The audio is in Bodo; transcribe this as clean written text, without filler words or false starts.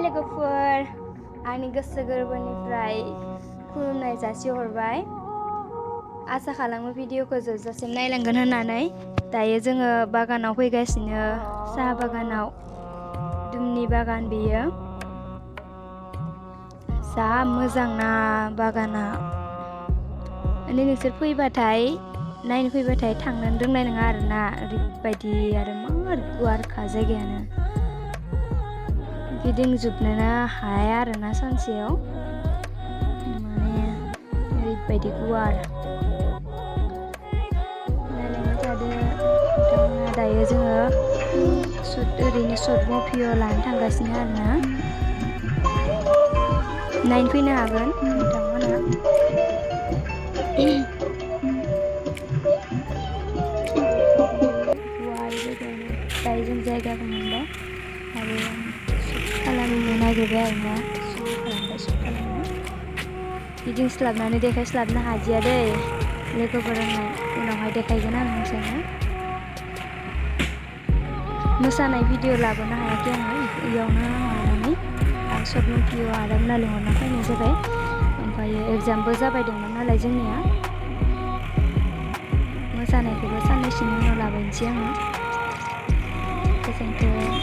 लोगोफोर आंनि गोसो गोरबोनिफ्राय खुलुमनाय जासिहरबाय। आसा खालामो भिडिअखौ जोबजासिम नायलांगोन होननानै। दायो जोङो बागानाव फैगासिनो, साहा बागानाव। दुमनि बागान बेयो। जा मोजां ना बागाना। माने नोंसोर फैबाथाय नायनो फैबाथाय थांनो रोंनाय नङा आरोना। ओरैबायदि आरो मार गुवारखा जायगायानो। गिदिंजोबनोनो हाया आरोना सानसेयाव। माने ओरैबायदि गुवार। नायलांबाय थादो नोंथांमोना। दायो जोङो ओरैनो सर्ट मुभियाव लानो थांगासिनो आरोना। नायनो फैनो हागोन नोंथांमोना। गुवार जायगायानो। दायो जों जायगाखौ मोनबाय आरो सुट खालामनो नागिरबाय आरोना। सुट खालामनो गिदिंस्लाबनानै देखायस्लाबनो हादिया दै लोगोफोरनो। उनावहाय देखायगोन आं नोंसोरनो। मोसानाय भिडिअ लाबोनो हायाखै आङो इयावनो माबानानै सर्ट मुभियाव आदामोना लिंहरना फैनाय जाबाय। ओमफ्रायो एगजामबो जाबाय दंमोन नालाय जोंनिया। मोसानायखौबो साननैसोनि उनाव लाबोनोसै आङो। गोजोन्थों।